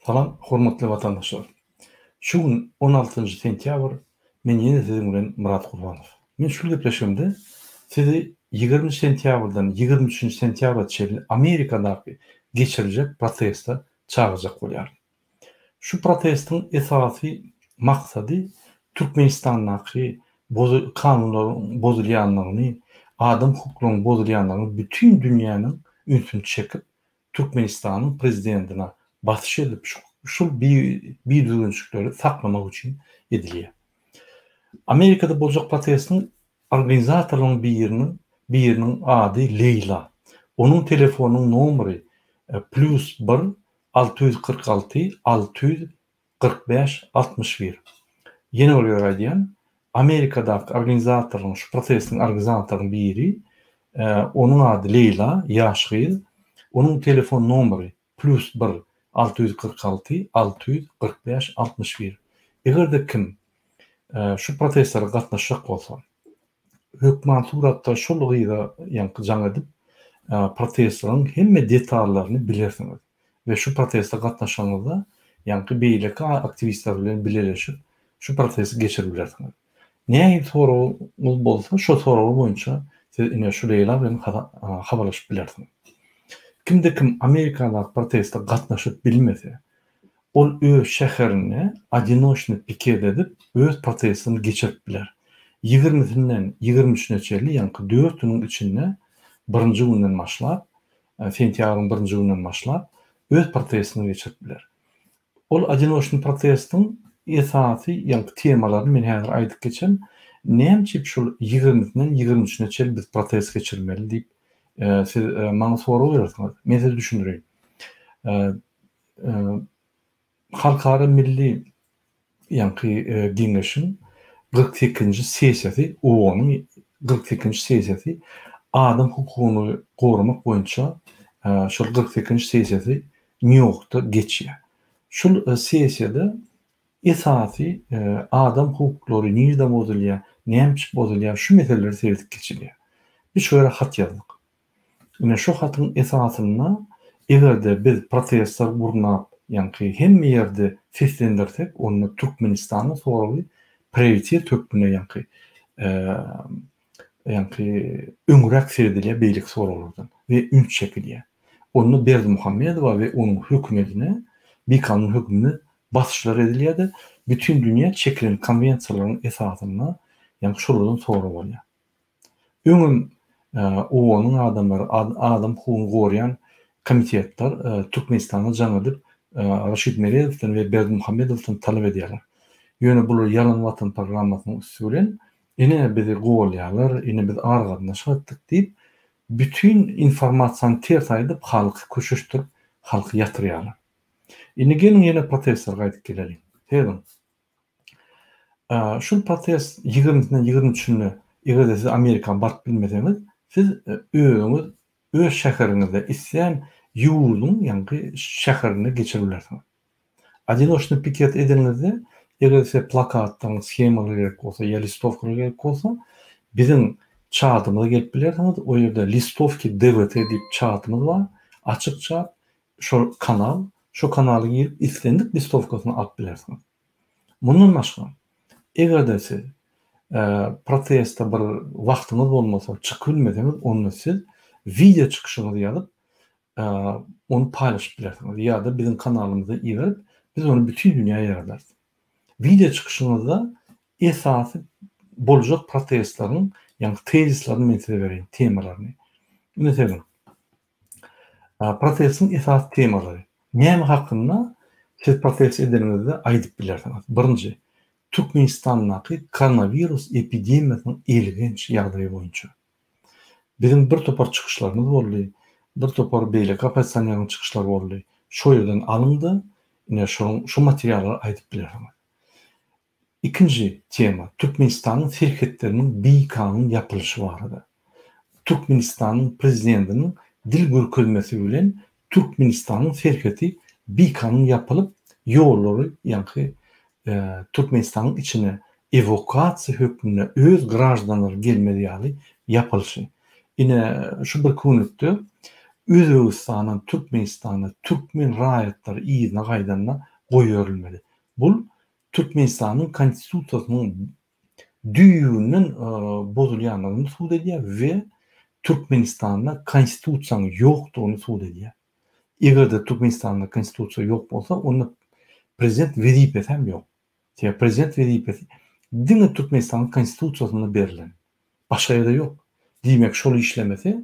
Salam hormatly watandaşlar. Şu gün 16 sentýabr men ýene siziň bilen Myrat Gurbanow. Men şu gepleşigimde sizi 20 sentýabrdan 23 sentýabra çenli Amerikadaky geçiriljek proteste çagyrjak bolýaryn. Şu protestiň esasy maksady Türkmenistandaky kanunlaryň bozulýanlygyny, adam hukuklarynyň bozulýanlygyny bütin dünýäniň ünsüni çekip, Türkmenistanyň prezidentine basyş edip şul bidüzgünçilikleri saklamak üçin edilýär. Amerikada boljak protestiň organizatorlaryň biriniň biriniň ady Leýla. Onuň telefonynyň nomeri plýus bir 646 645 61. Ýene bir gezek aýdýan, Amerikadaky organizatorlaryň, şu protestiň organizatorlaryň biri, onuň ady Leýla, ýaş gyz, onuň telefon nomeri plýus bir 646 645 61. Eger-de kim şu protestlere gatnaşjak bolsa, hökman suratda şol gyza ýaňky jaň edip, protestleriň hemme detallaryny bilersiňiz. We şu proteste gatnaşanyňyzda ýaňky beýleki aktiwistler bilen bileleşip şu protesti geçirip bilersiňiz. Nähili soragyňyz bolsa şo soraglar boýunça siz ine şu Leýla bilen habarlaşyp bilersiňiz. Kimde kim Amerikadaky proteste gatnaşyp bilmese, ol öz şäherinde odinoçnyý piket edip öz protestini geçirip biler. Ýigrimisinden ýigrimi üçüne çenli ýaňky dört günüň içinde birinji günden başlap sentýabryň birinji gününden başlap öz protestini geçirip biler. Ol odinoçnyý protestiň esasy ýaňky temalaryny men häzir aýdyp geçen. Näme üçin şol ýigrimisinden ýigrimi üçüne çenli biz protest geçirmeli diýip siz maňa sorag berersiňiz. Men size düşündireýin. Halkara milli ýaňky geňeşiň 48-nji sessiýasy, OON-yň 48-nji sessiýasy adam hukugyny goramak boýunça şol 48-nji sessiýasy Nýu-Ýorkda geçýär. Şol sessiýada esasy adam hukuklary nirde bozulýar, näme üçin bozulýar, şu meseleler seredip geçilýär. Biz şu ýere hat ýazdyk. Ine şu hatyň esasynda eger-de biz protestler gurnap, ýaňky hemme ýerde seslendirsek, onda Türkmenistanyň soragy prioritet hökmünde ýaňky ýaňky öňräk seredilýär beýleki soraglardan we üns çekilýär. Onda Berdimuhamedowa we onuň hökümetine, bikanun hökümine basyşlar edilýär-de, bütin dünýä çekilen konwensiýalaryň esasynda ýaňky şolardan sorag alýar. Öňem OON-yň adamlary, adam hukugyny goraýan komitetler Türkmenistana jaň edip, Raşid Meredowdan we Berdimuhamedowdan talap edýärler. Ýöne bular Ýalan Watan programmasynyň üsti bilen ine bizi golýarlar, ine biz aragatnaşyk etdik diýip, bütin informasiýany ters aýdyp, halky köşeşdirip, halky ýatyrýarlar. Indi geliň ýene protestlere gaýdyp geleliň. Serediň. Şul protest ýigrimisinden ýigrimi üçünde eger-de siz Amerika baryp bilmeseňiz, siz özüňiz öz şäheriňizde islän ýurduň ýaňky şäherinde geçirip bilersiňiz. Odinoçnyý piket edeniňizde eger size plakatlaryň shemalar gerek bolsa ýa listowkalar gerek bolsa biziň çatymyza gelip bilersiňiz. O ýerde listowki DWT diýip çatymyz bar, açyk çat. Şol kanal, şo kanala girip islendik listowkasyny alyp bilersiňiz. Mundan başga, eger-de siz proteste bir wagtyňyz bolmasa, çykyp bilmeseňiz, onda siz wideo çykyşyňyzy ýazyp, ony paýlaşyp bilersiňiz ýa-da biziň kanalymyza iberip, biz ony bütin dünýä ýaýradarys. Wideo çykyşyňyzda esasy boljak protestleriň, ýagny tezislerini men size bereýin, temalaryny. Meselem, Protestiň esasy temalary. Näme hakynda siz protest edeniňizde aýdyp bilersiňiz? Birinji, Türkmenistandaky koronawirus epidemiýasynyň elgenç ýagdaýy boýunça. Biziň bir topar çykyşlarymyz boldy, bir topar beýleki oppozisionerleriň çykyşlary boldy. Şo ýerden alyň-da, ine şonuň şo materiallary aýdyp bilersiňiz. Ikinji tema, Türkmenistanyň serhetleriniň bikanun ýapylyşy barada. Türkmenistanyň prezidentiniň dil görkezmesi bilen Türkmenistanyň serheti bikanun ýapylyp, ýollary ýaňky Türkmenistanyň içine ewakuasiýa hökmünde öz graždanlary gelmez ýaly ýapylyşy. Ine, şu birki günlükde. Özbegistandan Türkmenistana türkmen raýatlary yzyna gaýdanda goýberilmeli. Bul Türkmenistanyň Konstitusiýasynyň düýbünden bozulýandygyny subut edýär we Türkmenistanda Konstitusiýanyň ýokdugyny subut edýär. Eger-de Türkmenistanda Konstitusiýa ýok bolsa, onda prezident wezipesi hem ýok. Sebäbi prezident wezipesi diňe Türkmenistanyň Konstitusiýasynda berlen. Başga ýerde ýok. Diýmek, şol işlemese,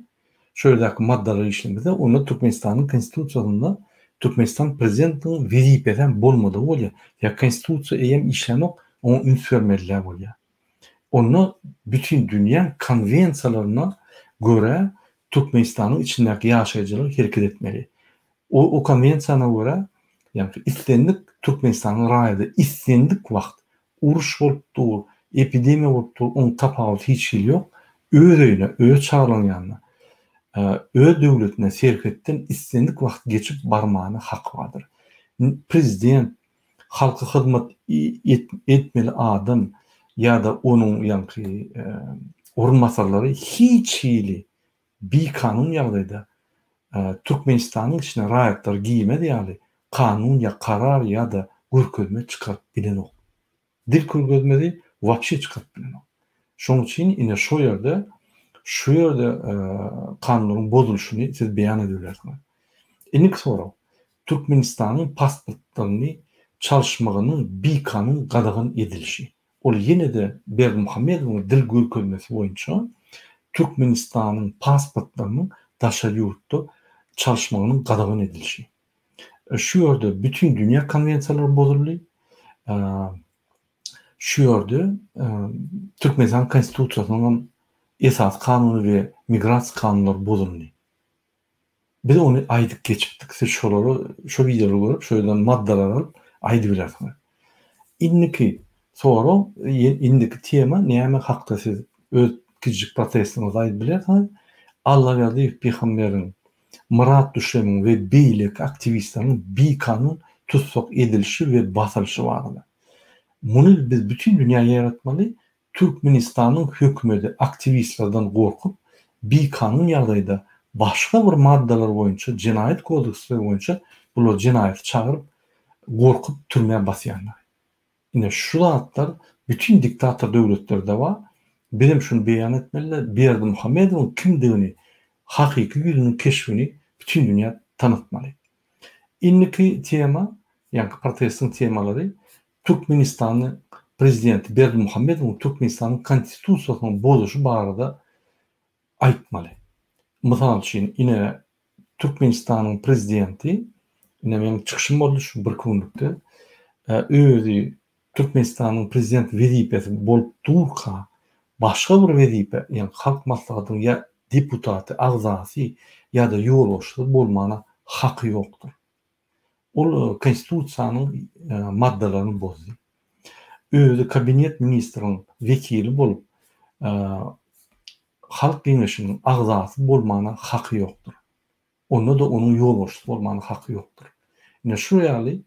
şo ýerdäki maddalar işlemese, onda Türkmenistanyň Konstitusiýasynda Türkmenistan prezidentiniň wezipesi hem bolmadygy bolýar. Sebäbi Konstitusiýa eýýäm işlänok, oňa üns bermeli däl bolýar. Onda bütin dünýäň konwensiýalaryna görä Türkmenistanyň içindäki ýaşaýjylar hereket etmeli. O o konwensiýana görä, ýagny islendik Türkmenistanyň raýady islendik wagt uruş bolup dur, epidemiýa bolup dur, oň tapawudy hiç hili ýok, öz öýüne, öz çagalarynyň ýanyna, öz döwletine serhetden islendik wagt geçip barmana haky bardyr. Prezident, halka hyzmat etmeli adam ýa-da onuň ýaňky orunbasarlary hiç hili bikanun ýagdaýda Türkmenistanyň içine raýatlar girmez ýaly kanun ýa karar ýa-da görkezme çykaryp bilenok. Dil görkezmesi wapşe çykaryp bilenok. Şonuň üçin ine şo ýerde şu ýerde kanunlaryň bozulyşyny siz beýan edibilersiňiz. Indiki sorag. Türkmenistanyň pasportlaryny çalyşmagynyň bikanun gadagan edilişi. Ol ýene-de Berdimuhamedowyň dil görkezmesi boýunça Türkmenistanyň pasportlarynyň daşary ýurtda çalyşmagynyň gadagan edilişi. Şu ýerde bütin dünýä konwensiýalary bozuldy. Şu ýerde Türkmenistanyň Konstitusiýasynyň hem esasy kanuny we migrasiýa kanunlary bozuldy. Biz ony aýdyp geçipdik. Siz şolary, şo wideolary görüp, şo ýerden maddalar alyp aýdybilersiňiz. Indiki sorag, indiki tema näme hakda siz öz kiçijik protestiňizi aýdyp bilersiňiz. Allaberdiýew pygamberiň, Myrat Düşemiň we beýleki aktiwistleriň bikanun tussag edilişi we basylyşy barada. Muny biz bütin dünýä ýaýratmaly, Türkmenistanyň hökümedi aktiwistlerden gorkup, bikanun ýagdaýda başga bir maddalar boýunça, jenaýat kodeksleri boýunça bulary jenaýata çagyryp, gorkup türmä basýanlar. Ine şu zatlar bütin diktator döwletlerde bar. Bizem şuny beýan etmeli-de, Berdimuhamedowyň kimdigini, hakyky ýüzüniň keşbini bütin dünýä tanatmaly. Indiki tema, ýaňky protestiň temalary Türkmenistanyň Prezidenti Berdimuhamedowyň Türkmenistanyň Konstitusiýasynyň bozuşy barada aýtmaly. Mysal üçin, ine, Türkmenistanyň Prezidenti, ine meniň çykyşym boldy şu birki günlükde, özi Türkmenistanyň Prezident wezipesi bolup durka, başga bir wezipe, ýagny Halk Maslahatynyň ýa deputaty, agzasy ýa-da ýolbaşçysy bolmana haky ýokdur. Ol Konstitusiýanyň maddalaryny bozdy. Özi kabinet ministriň wekili bolup, Halk Geňeşiniň agzasy bolmana haky ýokdur. Onda-da onuň ýolbaşçysy bolmana haky ýokdur. Ine şu ýaly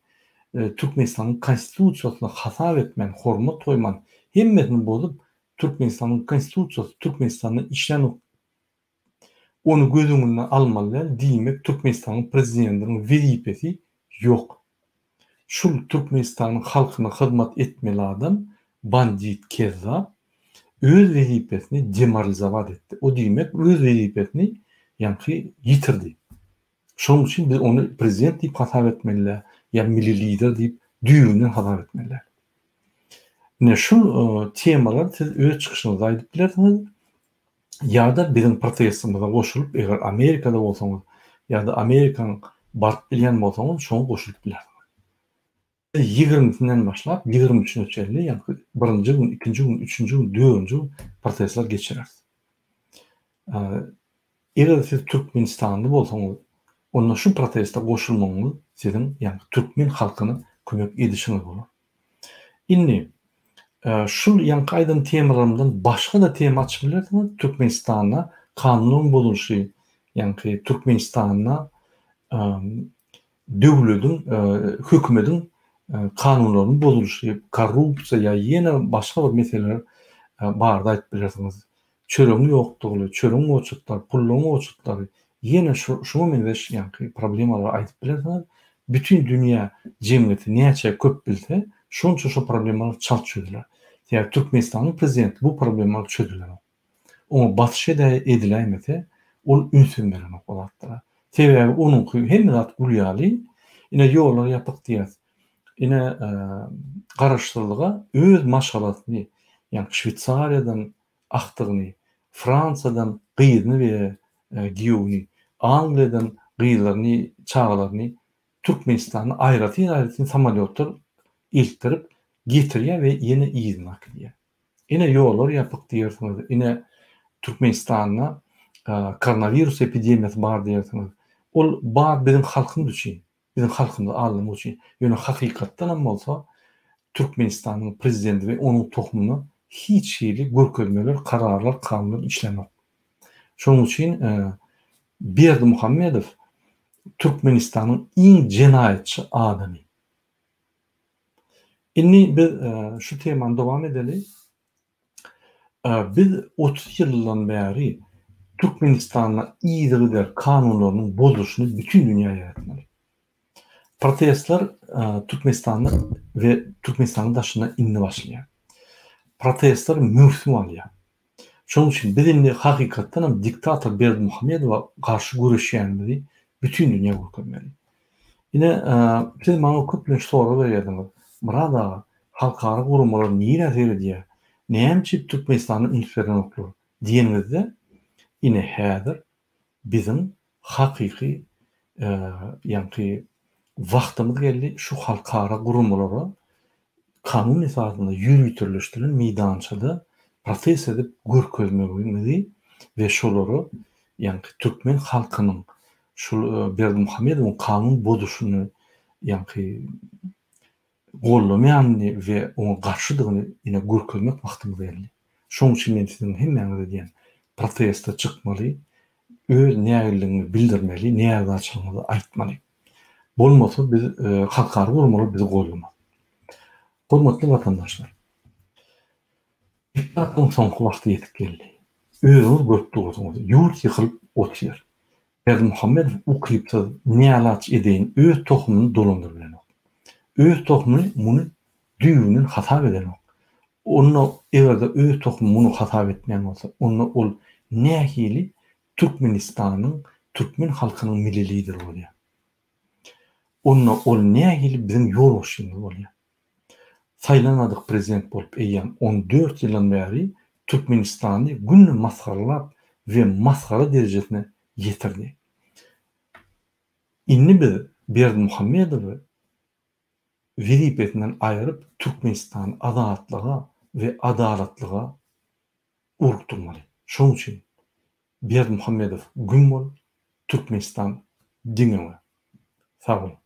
Türkmenistanyň Konstitusiýasyna hasap etmän, hormat goýman, hemmesini bozup, Türkmenistanyň Konstitusiýasy Türkmenistanda işlänok Ony göz öňüne almaly däl, diýmek Türkmenistanyň prezidentiniň wezipesi ýok. Şul Türkmenistanyň halkyna hyzmat etmeli adam bandit kezzap öz wezipesini demoralizowat etdi. O diýmek öz wezipesini ýaňky ýitirdi. Şonuň üçin biz ony prezident diýip hasap etmeli däl, ýa milli lider diýip düýbünden hasap etmeli däl. Ine şul temalary siz öz çykyşyňyzda aýdyp bilersiňiz. Ýa-da biziň protestimize goşulyp, eger Amerikada bolsaňyz ýa-da Amerikaň baryp bilýän bolsaňyz, şoňa goşulyp bilersiňiz. Ýigrimisinden başlap, 23-üne çenli, ýagny birinji gün, ikinji gün, üçünji gün, dördünji gün protestler geçireris. Eger siz türkmenistanly bolsaňyz, onda şu proteste goşulmagyňyz siziň, ýagny türkmen halkyna kömek edişiňiz bolar. Indi, şul ýaňky aýdan temalarymdan başga-da tema açyp bilersiňiz, Türkmenistanda kanunyň bozulyşy, ýaňky Türkmenistanda döwlediň, hökümediň kanunlarynyň bozulyşy, korrupsiýa ýa ýene başga bir meseleler barada aýdyp bilersiňiz. Çöregiň ýokdugyny, çöregiň oçurtlary, pullaryň oçurtlary. Ýene şu şuňa meňzeş ýaňky problemalary aýdyp bilersiňiz. Bütin dünýä jemgyýeti näçe köp bilse, şonça şo problemalar çalt çözüler. Sebäbi Türkmenistanyň prezidenti bu problemalary çözülenok. Oňa basyş ediläýmese, ol ünsem berenok o zatlara. Sebäbi onuňky hemme zat gül ýaly, ine ýollar ýapyk diýýäs. Ine garaşsyzlyga öz maşgalasyny, ýagny Şweýsariýadan agtygyny, Fransiýadan gyzyny we giýewini, Angliýadan gyzlaryny, çagalaryny Türkmenistana aýratyn-aýratyn samolýotlar eltdirip getirýär we ýene yzyna äkidýär. Ine ýollar ýapyk diýersiňiz, ine Türkmenistanda koronawirus epidemiýasy bar diýersiňiz. Ol bar biziň halkymyz üçin, biziň halkymyzy aldamak üçin. Ýöne hakykatdan hem bolsa Türkmenistanyň prezidenti we onuň tohumyna hiç hili görkezmeler, kararlar, kanunlar işlänok. Şonuň üçin Berdimuhamedow Türkmenistanyň iň jenaýatçy adamy. Indi biz şu temany dowam edeli. Biz 30 ýyldan bäri Türkmenistanda yzygider kanunlarynyň bozulyşyny bütin dünýä ýaýratmaly. Protestler Türkmenistanda we Türkmenistanyň daşynda indi başlaýar. Protestler möwsüm alýar. Şonuň üçin biz indi hakykatdan hem diktator Berdimuhamedowa garşy göreşýänimizi bütin dünýä görkezmeli. Ine, siz maňa köplenç sorag berýärdiňiz, Myrat aga, halkara guramalar nirä seredýär, näme üçin Türkmenistana üns berenoklar diýeniňizde, ine häzir biziň hakyky ýaňky wagtymyz geldi şu halkara guramalara kanun esasynda ýöriteleşdirilen meýdançada protest edip görkezmegimizi we şolara ýaňky türkmen halkynyň şul Berdimuhamedowyň kanun bozuşyny ýaňky goldamaýanyny we oňa garşydygyny ine görkezmek wagtymyz geldi. Şonuň üçin men siziň hemmäňize diýýän, proteste çykmaly, öz nägilligiňizi bildirmeli, närazyçylygyňyzy aýtmaly. Bolmasa biz halkara guramalar bizi goldamaz. Hormatly watandaşlar! Diktatoryň soňky wagty ýetip geldi. Özüňiz görüp dursuňyz, ýurt ýykylyp otyr. Berdimuhamedow ukypsyz, nälaç edeýin öz tohumyny dolandyrybilenok. Öz tohumy muny düýbünden hasap edenok. Onda egerde öz tohumy muny hasap etmeýän bolsa, onda ol nähili Türkmenistanyň, türkmen halkynyň milli lideri bolýar? Onda ol nähili biziň ýolbaşçymyz bolýar? Saýlanmadyk prezident bolup eýýäm 14 ýyldan bäri Türkmenistany günde masgaralap we masgara derejesine ýetirdi. Indi biz Berdimuhamedowy wezipesinden aýryp Türkmenistany azatlyga we adalatlyga ugrukdyrmaly. Şonuň üçin Berdimuhamedow güm bol, Türkmenistan diňe öňe. Sag boluň.